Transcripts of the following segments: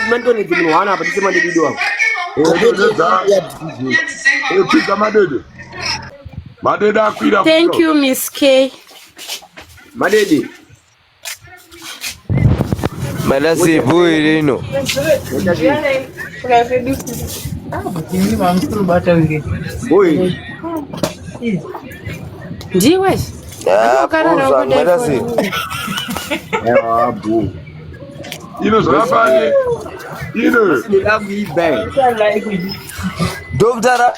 Mandonedze munhu wana apa tise mandedido apa. Pidza madede. Madede akwira. Thank you Miss K. Madede. Malasi bui lino. Bui. Ndiwe. Ah, Malasi. Ah, bu. Ino zvakafani. Ino. Doctor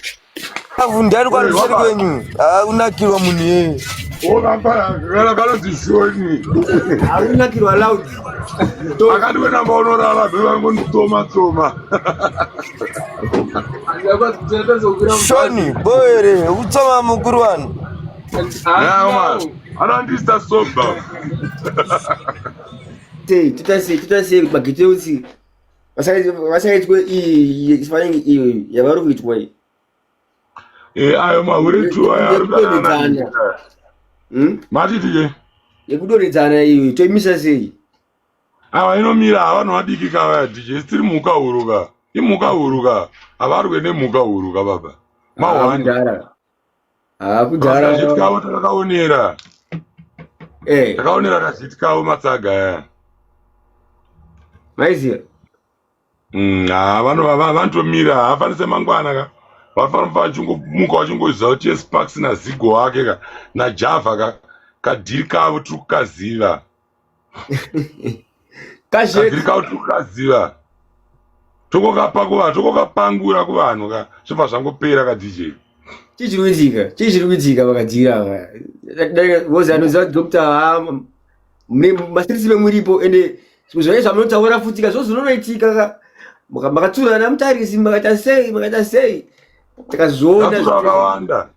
Ravu ndiani kwanoseri kwenyu? Ah, unakirwa munhu yeye. Kana kanonzi shoni. Aunakirwa loud. Akati wena unorara bhe vangonditsoma tsoma. Shoni boere utsoma mukuru wanu. Anondisa soba. Sei, toita sei, toita sei magete utsi. Vasaitwe iyi fanenge iyo yavari kuitwa iyi. Eh, ayo mahure tu aya ari kudanana. Hmm? Matiti ke? Yekudonhedzana iyo toimisa sei? Ava inomira havanhu vadiki kavaya DJ tiri mhuka huru ka. Imhuka huru ka. Havarwe nemhuka huru ka baba. Mahwani. Ah, kudhara. Kazhiti kavo takakaonera. Eh. Takaonera kazhiti kavo matsaga aya. Maiziya. Ha vanotomira haafanise mangwana ka. Vafanira vachingomuka vachingoziva kuti yeSparks naZigo wake ka naJava ka kadhiri kavo tiri kukaziva. Kadhiri kavo tiri kukaziva. Tokokapa kuvanhu, tokokapangura kuvanhu ka zvobva zvangopera ka DJ. Chii chiri kuitika? Chii chiri kuitika pakadhiri ava? Vozi anoziva doctor mune masirisi vemuripo ende zvimwe zvacho zvamunotaura futi ka zvo zvinonoitika ka makatsurana mutarisi makaita sei makaita sei takazviona zvakawanda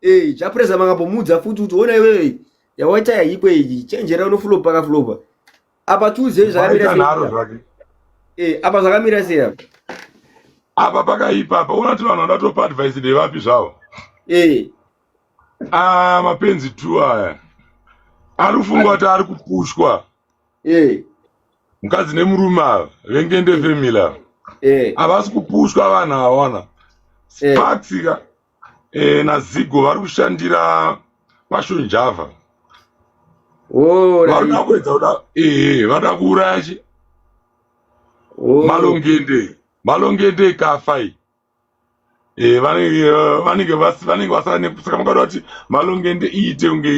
eh japreza makambomuudza futi kuti ona iwewe yawaita yaikwe iyi chenjera unofulopa kafulopa apa tiudzei zvakamira sei eh apa zvakamira sei apa apa pakaipa apa unati vanhu vanoda topa advice ndevapi zvavo eh Ah, mapenzi tu aya ari kufunga kuti ari kupushwa eh. Mukadzi nemurume ava vengende eh. Family ava eh. Havasi kupushwa vanhu awana eh. Sparks ka eh, naZigo vari kushandira Passion Java. Oh, varikuda kuedza kuda eh, varikuda kuuraya chi oh. Malongende Malongende ikafa iyi Eh, vanenge vanenge vanenge vasara saka mukada kuti malongende iite kunge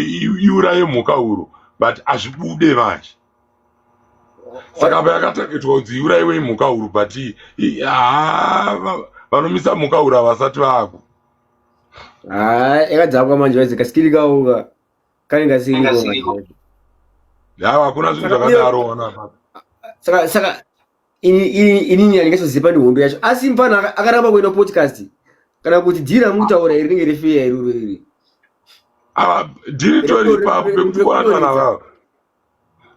iuraye mhuka huru but hazvibude manje saka apa yakataketwa kunzi iuraiwe imhuka huru but vanomisa mhuka huru havasati vaako. Haa yakadzakwa manje vazi kasikili kauka kanenge kasiriko. Hawa hakuna zvinhu zvakadaro ona. Saka saka inini handingasoziva pane hondo yacho asi mfana akaramba kuenda podcast kana kuti dhiri ramukutaura iri rinenge rifeya iroro iri. Ava dhiri tori ipapo pekuti kuwanana vava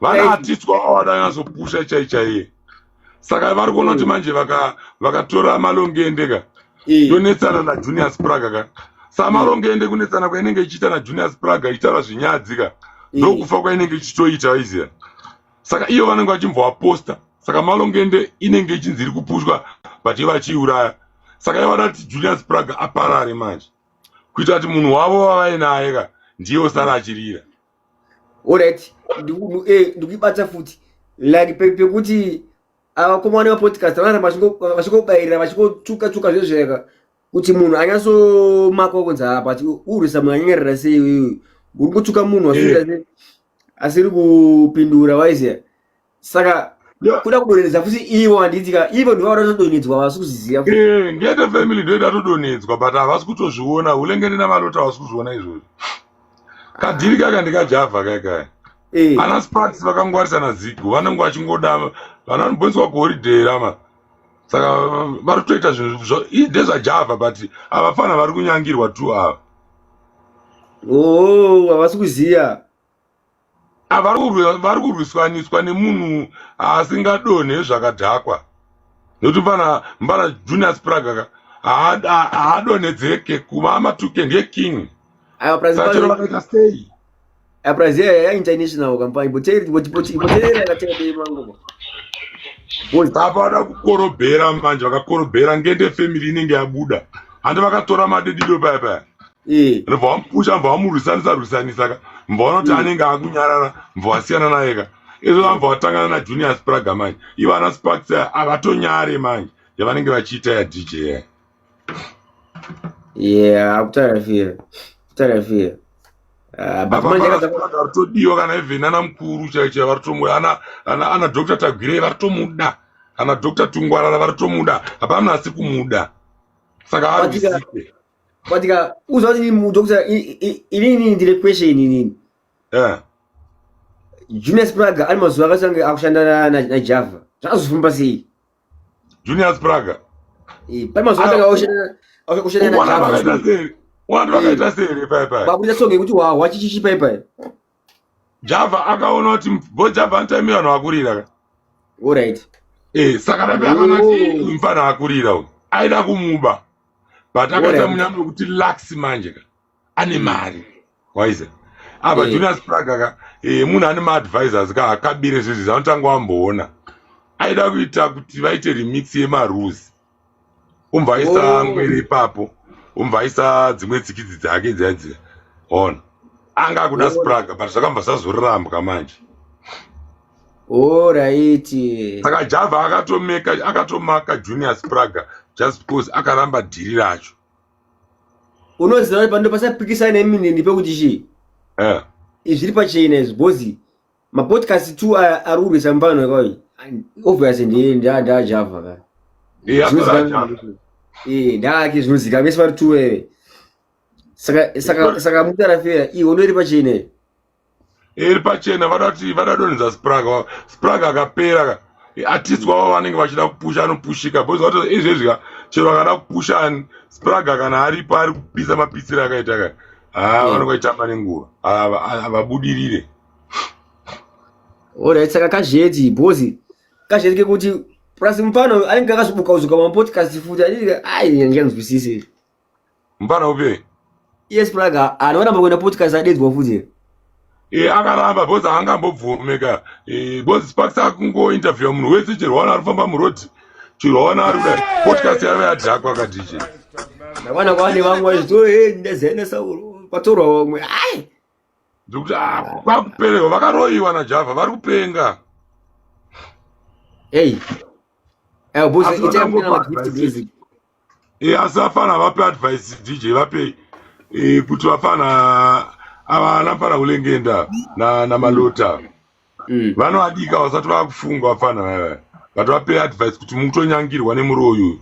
vana artist kwava vadanyatsopusha chai chaiye saka vari kuona kuti manje vakatora malongende ka yonetsana naJunior Spraga ka sa malongende kunetsana kwainenge ichiita naJunior Spraga ichitaura zvinyadzi ka ndokufa kwainenge ichitoita vaiziva saka iyo vanenge vachimbovaposta saka malongende inenge ichinzi iri kupushwa but ivo vachiiuraya saka ivo vada kuti Julius Praga aparare manje kuitira kuti munhu wavo wavainaye ka ndiye osara achirira. Alright, ndikuibata futi like pekuti avakomana vepodcast vanoramba vachingobayirira vachingotuka tuka zvezveka kuti munhu anyatsomakwa kunzi apa urwisa munhu anyanyarira sei iwewe uri kutuka munhu asiri eh. Asiri kupindura waiziya saka kuda kudonhedza futi ivo handiti ka ivo ndivo vatodonhedzwa havasi kuziziva eh, ngete family ndoida todonhedzwa but havasi kutozviona ulengende namalota havasi kuzviona izvozvo kadhiri kaka ndikajavha kaikaya eh. Ana Sparks vakangwarisa naZigo vanenge vachingoda vanobhoniswa kuholiday rama saka vari kutoita zvinhu ndezvajavha but havafana vari kunyangirwa tu ava. Oh, havasi kuziva. Vari kurwiswaniswa nemunhu asingadonhe zvakadhakwa nokuti mbana mbana Junior Spraga ka haadonhedzeke kuva amatuke ndiye king. Sachero vakaita sei? Brazil ya international company boterera katebe mango. Apa vada kukorobhera manje vakakorobhera ngende family inenge yabuda handi vakatora madedido paya paya Eh. ndobva vamupusha mbva vamurwisanisa rwisanisa ka mbva vaona kuti anenge akunyarara mbva vasiyana naye ka izvo vambva vatangana najunior spraga manje ivo ana sparks aya havatonyare manje yavanenge vachiita yadj yaya Yeah, kutaura fear. Kutaura fear. Ah, but apa manje pana akadza Spraga vari todiwa kana even ana mukuru chaiyo chaiyo vari tomuda ana ana ana Dr Tagwirei vari tomuda ana Dr Tungwarara vari tomuda hapana munhu asi kumuda saka Batika arwisike batika uza kuti mu doctor inini ndine question inini. eh Junior Spraga ari mazuva akatanga akushanda na Java. Zvakazofamba sei? Junior Spraga Eh, pane mazuva akatanga akushanda na wana Java. vakaita sei wana Eh, vakaita sei pai pai vakuita song yekuti wa wachichichi pai pai. Java akaona kuti bo Java anotaimira vanhu vakurira ka All right. eh saka rapi akaona kuti Oh. uyu mufana akurira uyu aida kumuba but All akaita right. munyama wekuti lax manje ka ane mari waiza apa Eh. Junior Spraga ka eh, munhu ane maadvisors ka akabire zvezvi anotanga wamboona aida kuita kuti vaite remix yemaruzi umbva aisa Oh. ngwere ipapo umbva aisa dzimwe tsikidzi dzake dziya dziya ona anga akuda Oh. Spraga but zvakambva zvazorambwa manje All right. saka Java akatomeka akatomaka Junior Spraga just because akaramba dhiri racho Unoziva kuti pando pasapikisana neminini pekuti chii? eh. Zviri pachena izvi because mapodcast two aya ari kurwisa mupano kai. Obviously ndiye nda Java ka. Eh, atora Zvinozikanwa. Java Eh, ndake zvinozikanwa vese vari two wewe. Saka saka saka mutarafera iwe unoiri pachena. iyi. iri pachena vada kuti vada donhedza Spraga Spraga akapera ka artist wavo vanenge vachida kupusha anopushika because vato izvezvi ka chero akada kupusha ani Spraga kana aripo ari kupisa mapisiro akaita ka ha Eh. vanenge vachitamba nenguva havabudirire Alright, saka kazheti because kazheti kekuti plus mupano anenge akazobuka uzuka mapodcast futi anenge ai ndinganzwisise. mufana upi Iye Spraga anoramba kuenda podcast adedzwa futi. e akaramba because haangambobvumeka because Sparks akungointerviewa munhu wese chero waona ari kufamba murodhi chero waona ari kudai podcast yave yadhakwa ka DJ Ndakwana kwane vamwe vachiti hey ndazenda sauro kwatorwa vamwe. Ai ndikuti ah, kwakupererwa vakaroyiwa naJava vari kupenga hey. Eh boss Asi ita vakangopa kuna magift advice. music. e asi vafana vape advice DJ vape kuti vafana ava anafana kulengenda namalota Vanovadika vasati vakufunga vafana vaya but vape advice kuti mutonyangirwa nemuroyi uyu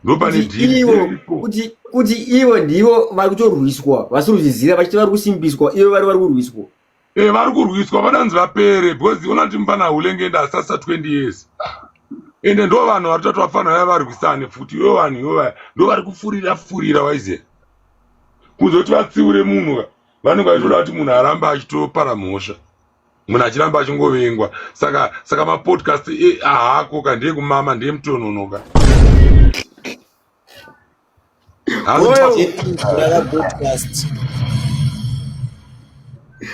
ndopane Kuti dhiri ivo riripo kuti ivo ndivo vari kutorwiswa vasiri kuzviziva vachiti vari kusimbiswa ivo vari kurwiswa. e vari kurwiswa vadanzi vapere because ona kuti mufana ulengenda asasa 20 years ende ndo vanhu vari tatu vafana vaya varwisane futi ivo vanhu ivo vaya ndo vari kufurira furira waiziya kuzoti vatsiure munhu ka vanenge vachitoda kuti munhu arambe achitopara mhosva munhu achiramba achingovengwa saka saka mapodcast ahako ka ndeyekumama ndeyemutononoka Oyo. podcast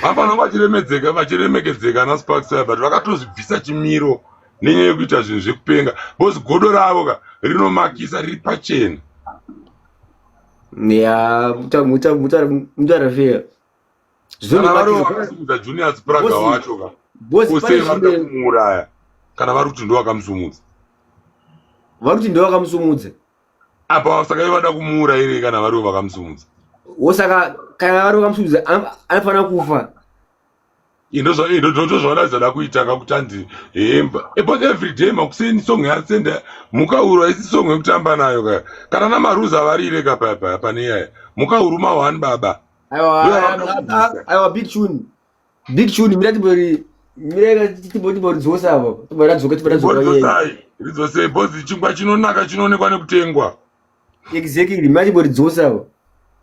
vafanira vachiremedzeka vachiremekedzeka ana Sparks aya but vakatozvibvisa chimiro nenyaya yekuita zvinhu zvekupenga because godo ravo ka rinomakisa riri pachena Ya muta muta muta fair. kana vari Zvinomakisa. vakasimudza Junior Spraga Bosi- wacho ka Bosi pane kosei varida zvimwe kumuuraya kana vari kuti ndo vakamusumudza vari kuti ndivo vakamusumudza. apa saka ivo vada kumuurayirei kana varivo vakamusumudza Wosaka kana vari vakamusumudza anofanira kufa. Ndozvavanoda kuita ka kuti anzi hemba because every day makuseni song yasenda mukauru haisi song yekutamba nayo ka kana namaruza varire ka paya paya pane iyaya mukauru ma1 baba Aiwa Ndoyavanoda kubvisa. aiwa big tune. Big tune mira timbori mira timbori dzosa apa. Timbori radzoka timbori radzoka yeye. Ridzosai ridzosei bhozi chingwa chinonaka chinoonekwa nekutengwa Exactly mira timbori dzosa apa.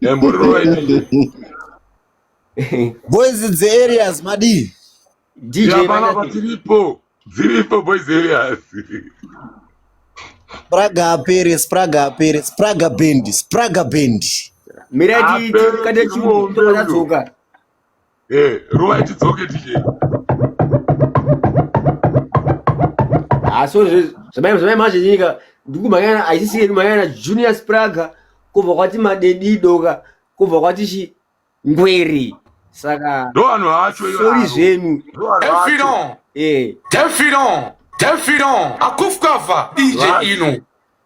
emborirova inini boys dzeareas madii DJ hapana Manya- patiripo dziripo boys areas Spraga apere Spraga apere Spraga band Spraga band mira ti Apere kate tiri muhombe tune uyo. radzoka. Eh, rovai tidzoke DJ. Ah, so zvamai manje nyika ndikumhanyana haisisi kumhanyana Junior Spraga kubva kwati madedido ka kubva kwati chi ngwere saka ndo vanhu vacho sori zvenyu Defilon, defilon, defilon. Akufkava DJ Ino.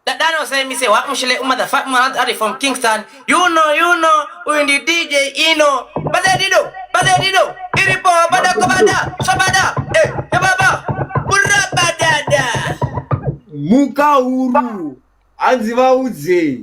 That that say me say what mushile motherfucker man are from Kingston. You know, we in the DJ Ino. Badadido, badadido, iripo, badakobada, shabada, eh, eh baba, burabadada. Muka huru hanzi vaudze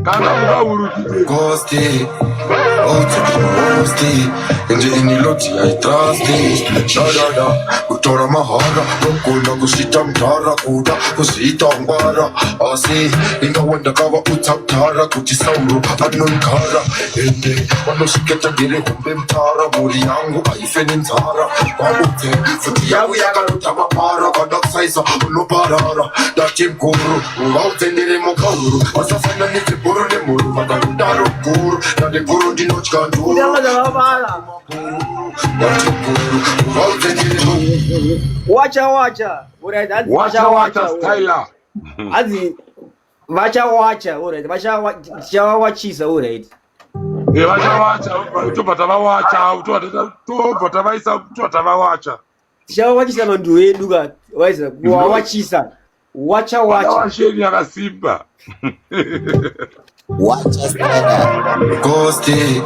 kana muka huru DJ. Ghosty, ghosty, ende iniloti haitrasti shadada kutora mahara nogona kuzviita mudhara kuda kuzviita ngwara asi ingawa ndakava utsakudhara kuti sauro anogara ende vanosviketa ndiri hombe mutara mhuri yangu haife nenzara vaudze futi yangu yakanota mapara kada kusaisa unoparara ndati mukuru vaudze ndiri mukahuru vasafananidze bhuru nemhuru vakanodaro guru ndati guru ndinotya nduru ndati guru vaudze ndiri Wacha wacha. Alright, hanzi wacha vacha wacha wacha. styler Hanzi vacha wacha. Alright, vacha tichawachisa alright. Eh, vachawacha tobva tavawacha tobva tavaisa tobva tavawacha Tichawachisa mandu edu ka. Waisa kuwachisa. Wacha wacha. washeni yakasimba. Wacha styler. Ghosty,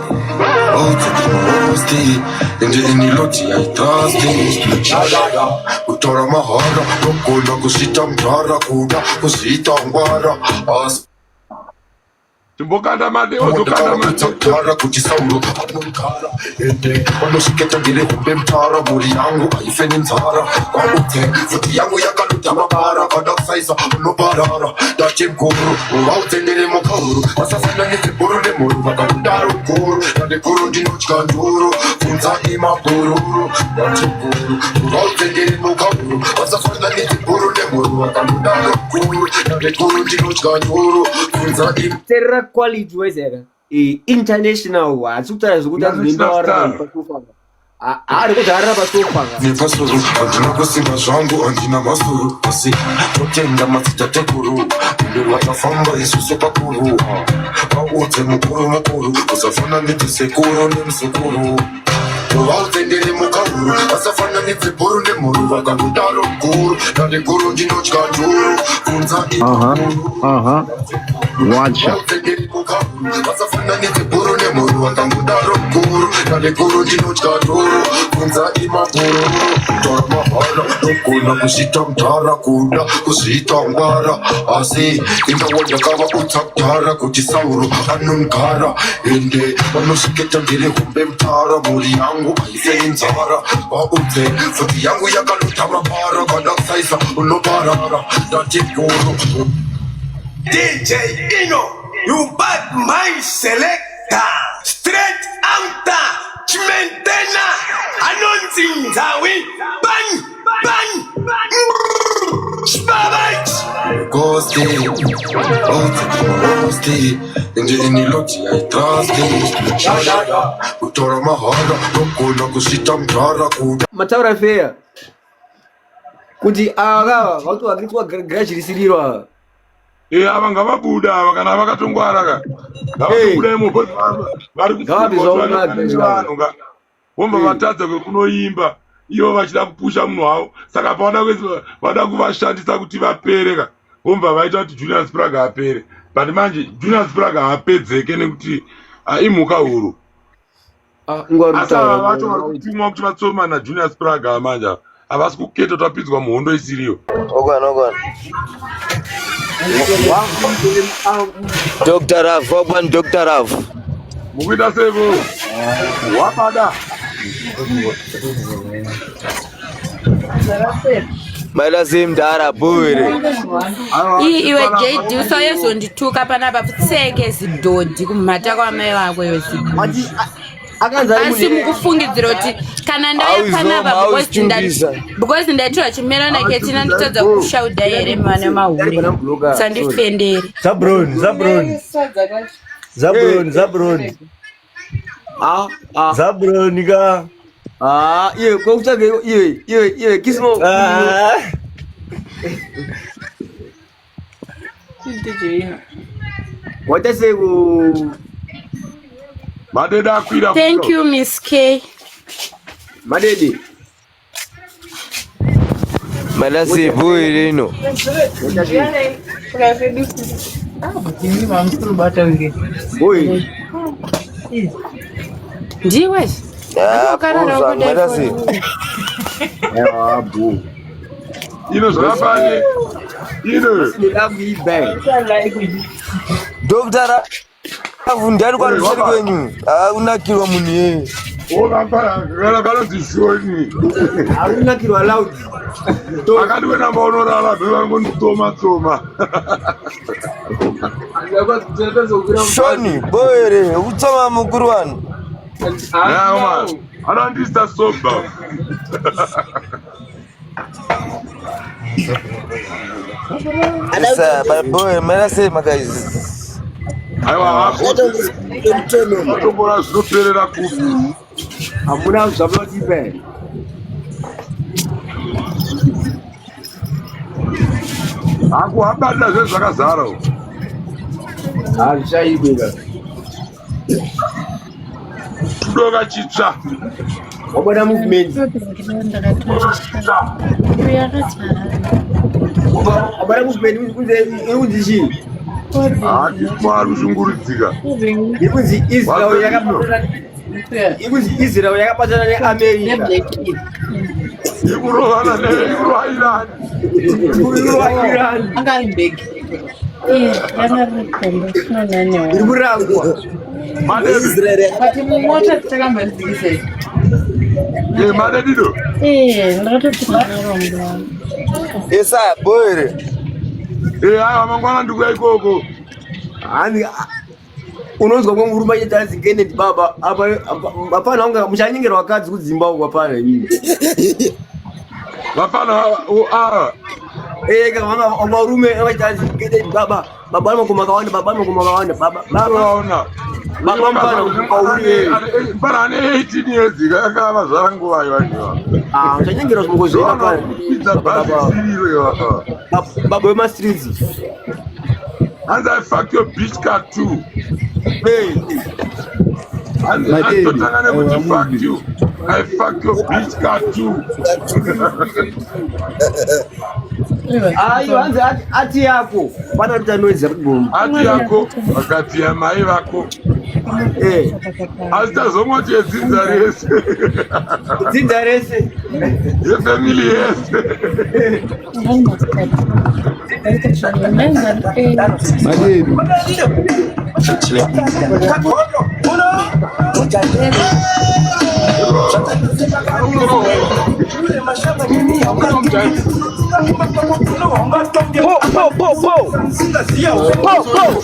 ghosty, ende iniloti haitrasti shadada kutora mahara nogona kuzviita mudhara kuda kuzviita ngwara asi timbokanda made ozokanda made ndakavakutsakudhara kuti sauro anogara ende vanosviketa ndiri hombe mutara mhuri yangu haife nenzara vaudze futi yangu yakanota mabara kada kusaisa unoparara ndati mukuru vaudze ndiri mukahuru vasafananidze bhuru nemhuru vakanodaro guru ndati guru ndinotya nduru bvunza imabhururu ndati guru vaudze ndiri mukahuru vasafananidze bhuru nemhuru vakanodaro guru ndati guru ndinotya nduru bvunza im Terra quality waisa ka. Eh, international hatsi kutaura zvekuti hanzi International unoimba star. warara pasofa. Ah, ari kuti arara pasofa ka. Nepasoro handina kusimba zvangu handina masoro asi totenda madzitateguru ende vatafamba isusu pakuru vaudze mukuru mukuru usafananidze sekuru nemuzukuru vaudze ndiri mukahuru vasafananidze bhuru nemhuru vakangodaro guru ndati guru ndinotya nduru bvunza imabhururu Wacha. vaudze ndiri mukahuru vasafananidze bhuru nemhuru vakangodaro guru ndati guru ndinotya nduru bvunza imabhururu tora mahara nogona kuzviita mudhara kuda kuzviita ngwara asi ingawa ndakava utsakudhara kuti sauro anongara ende vanosviketa ndiri hombe mutara mhuri yangu haife nenzara vaudze futi yangu yakanota mapara kada kusaisa unoparara ndati guru DJ Ino, you bad mind selector. Straight outta Chimentena, anonzi Nzawi, bang, bang, Shbabach. Ghosty, ghosty, ende iniloti haitrasti shadada kutora mahara nogona kuzviita mudhara kuda Mataura fair. Kuti ava vauti vakaitwa girachirisiriro. Eh, ava ngavabuda ava kana vakatongwara ka ngavatobuda imo because vari Ngavabve zvavo kuvanhu vanhu. ka vobva vatadza kwekunoimba ivo vachida kupusha munhu wavo saka pavada vada kuvashandisa kuti vapere ka vobva vaita kuti Junior Spraga apere but manje Junior Spraga haapedzeke nekuti ah, imhuka huru. Ah, ngwari Asi ava kutaura. vacho vari kutumwa kuti vatsoma naJunior Spraga manje ava havasi kuketa kuti vapinzwa muhondo isiriyo. Ogwana, ogwana. Dr. Rav, wagwan Dr. Rav. Mukuita sevo wabada. Maita sei mudhara bhuire. Ii iwe JD usayezondituka panapa pfutseke zidhodhi kumhata kwamai vako iwe zidhodhi. Ati akanzi ari Asi mune mukufungidzira kuti kana ndauya Auizoma, panapa auzichungisa. because ndaitirwa chimero naketina nditadza kushaudha here mane mahure sandifendere. Zabron, Zabron. Zabron, Zabron. Ah, ah. Zabron ka. Ah, iwe kwakutsvaga iwe iwe iwe kismo. Ah. Waita sei ku Madede akwira. Thank you, Miss K. Madede. Madasi boy rino. Boy. Ndiwe. Ah, Ukarara bozwa, ukudai Madasi. Ah, bo. Ino zvakafane. Ino. Dr. Ravu ndiani kwari kuseri kwenyu? Ah, unakirwa munhu yeye. Kana kanonzi shoni. Akunakirwa loud. Akati wena maunorara bevangonditsoma tsoma. Shoni, boy here, utsoma mukuru wanu. Yeah, man. Anondisa soba. Sa, but boy, madasi makaizi. Aiwa hapo. Zvinoperera kupi? Hamuna zvamunotipa here? Hakuhabata zve zvakazara. Hazvichaibika. Tudoka chitsva. Wabona movement. Wabona movement iri kunzi chii? Hatiswari kushungurudzika. Iri kunzi Israel yakabatana iri kunzi Israel yakabatana neAmerica. Ikurovana nekurova Iran. Kurova Iran. Iri kurangwa. Eh, madedido. Esa, boy here. Eh, aiwa mangwana ndikuya ikoko. Hanzi unonzwa mwe murume achiti hanzi Kennedy baba apa hapana unga muchanyengerwa vakadzi kudzimba uko hapana imimi. Vafana ava. Eh, kana vanga varume vachiti hanzi Kennedy baba baba makoma akawanda baba makoma akawanda baba baba Unoona. baba mfana ukauri Mfana ane 18 years akava zvara nguva iwa iwa. ah muchanyengerwa zvimoko zvenyu hapana. Kupinza bhazi isiriro iwa. Baba wemastreets. Hanzi I fuck your bitch car too. Hey. Hanzi Madede, atotanga nekuti aiwa, fuck movie. you. I fuck your bitch car too. Ayo hanzi ati yako. Pana kuti anoedza kuti bomu. Ati yako vakati yamai vako. Eh, Asi tazongoti yedzinza rese. dzinza rese. Yefamily yese. Madede. Po, po, po, po. Po, po.